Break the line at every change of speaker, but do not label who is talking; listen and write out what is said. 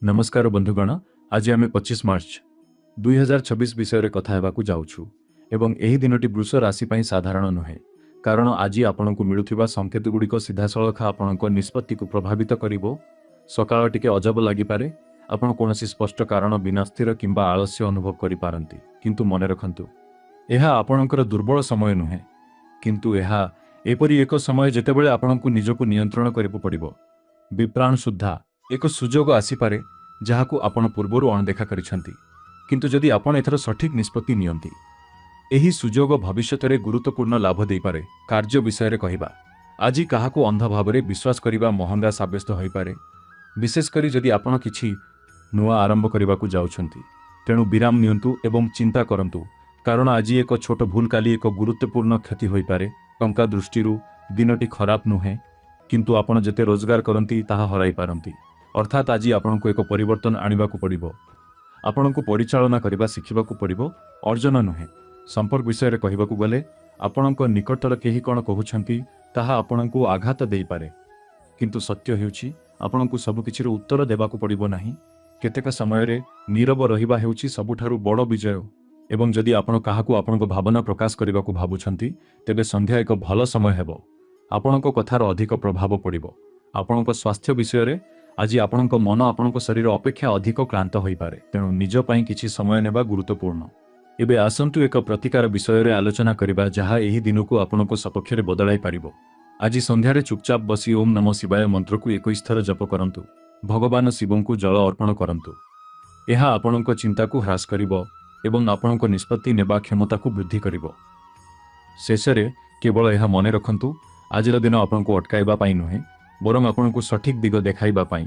ନମସ୍କାର ବନ୍ଧୁଗଣ, ଆଜି ଆମେ 25 ମାର୍ଚ୍ଚ 2026 ବିଷୟରେ କଥା ହେବାକୁ ଯାଉଛୁ ଏବଂ ଏହି ଦିନଟି ବୃଷ ରାଶି ପାଇଁ ସାଧାରଣ ନୁହେଁ, କାରଣ ଆଜି ଆପଣଙ୍କୁ ମିଳୁଥିବା ସଂକେତଗୁଡ଼ିକ ସିଧାସଳଖ ଆପଣଙ୍କ ନିଷ୍ପତ୍ତିକୁ ପ୍ରଭାବିତ କରିବ। ସକାଳ ଟିକେ ଅଜବ ଲାଗିପାରେ। ଆପଣ କୌଣସି ସ୍ପଷ୍ଟ କାରଣ ବିନା ସ୍ଥିର କିମ୍ବା ଆଳସ୍ୟ ଅନୁଭବ କରିପାରନ୍ତି, କିନ୍ତୁ ମନେ ରଖନ୍ତୁ, ଏହା ଆପଣଙ୍କର ଦୁର୍ବଳ ସମୟ ନୁହେଁ, କିନ୍ତୁ ଏହା ଏପରି ଏକ ସମୟ ଯେତେବେଳେ ଆପଣଙ୍କୁ ନିଜକୁ ନିୟନ୍ତ୍ରଣ କରିବାକୁ ପଡ଼ିବ। ବିପ୍ରାଣ ସୁଦ୍ଧା ଏକ ସୁଯୋଗ ଆସିପାରେ ଯାହାକୁ ଆପଣ ପୂର୍ବରୁ ଅଣଦେଖା କରିଛନ୍ତି, କିନ୍ତୁ ଯଦି ଆପଣ ଏଥର ସଠିକ୍ ନିଷ୍ପତ୍ତି ନିଅନ୍ତି, ଏହି ସୁଯୋଗ ଭବିଷ୍ୟତରେ ଗୁରୁତ୍ୱପୂର୍ଣ୍ଣ ଲାଭ ଦେଇପାରେ। କାର୍ଯ୍ୟ ବିଷୟରେ କହିବା, ଆଜି କାହାକୁ ଅନ୍ଧ ଭାବରେ ବିଶ୍ୱାସ କରିବା ମହଙ୍ଗା ସାବ୍ୟସ୍ତ ହୋଇପାରେ, ବିଶେଷ କରି ଯଦି ଆପଣ କିଛି ନୂଆ ଆରମ୍ଭ କରିବାକୁ ଯାଉଛନ୍ତି। ତେଣୁ ବିରାମ ନିଅନ୍ତୁ ଏବଂ ଚିନ୍ତା କରନ୍ତୁ, କାରଣ ଆଜି ଏକ ଛୋଟ ଭୁଲ କାଲି ଏକ ଗୁରୁତ୍ୱପୂର୍ଣ୍ଣ କ୍ଷତି ହୋଇପାରେ। ଟଙ୍କା ଦୃଷ୍ଟିରୁ ଦିନଟି ଖରାପ ନୁହେଁ, କିନ୍ତୁ ଆପଣ ଯେତେ ରୋଜଗାର କରନ୍ତି ତାହା ହରାଇ ପାରନ୍ତି। ଅର୍ଥାତ୍ ଆଜି ଆପଣଙ୍କୁ ଏକ ପରିବର୍ତ୍ତନ ଆଣିବାକୁ ପଡ଼ିବ। ଆପଣଙ୍କୁ ପରିଚାଳନା କରିବା ଶିଖିବାକୁ ପଡ଼ିବ, ଅର୍ଜନ ନୁହେଁ। ସମ୍ପର୍କ ବିଷୟରେ କହିବାକୁ ଗଲେ, ଆପଣଙ୍କ ନିକଟର କେହି କ'ଣ କହୁଛନ୍ତି ତାହା ଆପଣଙ୍କୁ ଆଘାତ ଦେଇପାରେ, କିନ୍ତୁ ସତ୍ୟ ହେଉଛି ଆପଣଙ୍କୁ ସବୁକିଛିର ଉତ୍ତର ଦେବାକୁ ପଡ଼ିବ ନାହିଁ। କେତେକ ସମୟରେ ନୀରବ ରହିବା ହେଉଛି ସବୁଠାରୁ ବଡ଼ ବିଜୟ। ଏବଂ ଯଦି ଆପଣ କାହାକୁ ଆପଣଙ୍କ ଭାବନା ପ୍ରକାଶ କରିବାକୁ ଭାବୁଛନ୍ତି, ତେବେ ସନ୍ଧ୍ୟା ଏକ ଭଲ ସମୟ ହେବ। ଆପଣଙ୍କ କଥାର ଅଧିକ ପ୍ରଭାବ ପଡ଼ିବ। ଆପଣଙ୍କ ସ୍ୱାସ୍ଥ୍ୟ ବିଷୟରେ, ଆଜି ଆପଣଙ୍କ ମନ ଆପଣଙ୍କ ଶରୀର ଅପେକ୍ଷା ଅଧିକ କ୍ଳାନ୍ତ ହୋଇପାରେ, ତେଣୁ ନିଜ ପାଇଁ କିଛି ସମୟ ନେବା ଗୁରୁତ୍ୱପୂର୍ଣ୍ଣ। ଏବେ ଆସନ୍ତୁ ଏକ ପ୍ରତିକାର ବିଷୟରେ ଆଲୋଚନା କରିବା ଯାହା ଏହି ଦିନକୁ ଆପଣଙ୍କ ସପକ୍ଷରେ ବଦଳାଇ ପାରିବ। ଆଜି ସନ୍ଧ୍ୟାରେ ଚୁପଚାପ ବସି ଓମ୍ ନମ ଶିବାୟ ମନ୍ତ୍ରକୁ 21 ଥର ଜପ କରନ୍ତୁ। ଭଗବାନ ଶିବଙ୍କୁ ଜଳ ଅର୍ପଣ କରନ୍ତୁ। ଏହା ଆପଣଙ୍କ ଚିନ୍ତାକୁ ହ୍ରାସ କରିବ ଏବଂ ଆପଣଙ୍କ ନିଷ୍ପତ୍ତି ନେବା କ୍ଷମତାକୁ ବୃଦ୍ଧି କରିବ। ଶେଷରେ କେବଳ ଏହା ମନେ ରଖନ୍ତୁ, ଆଜିର ଦିନ ଆପଣଙ୍କୁ ଅଟକାଇବା ପାଇଁ ନୁହେଁ, ବରଂ ଆପଣଙ୍କୁ ସଠିକ୍ ଦିଗ ଦେଖାଇବା ପାଇଁ।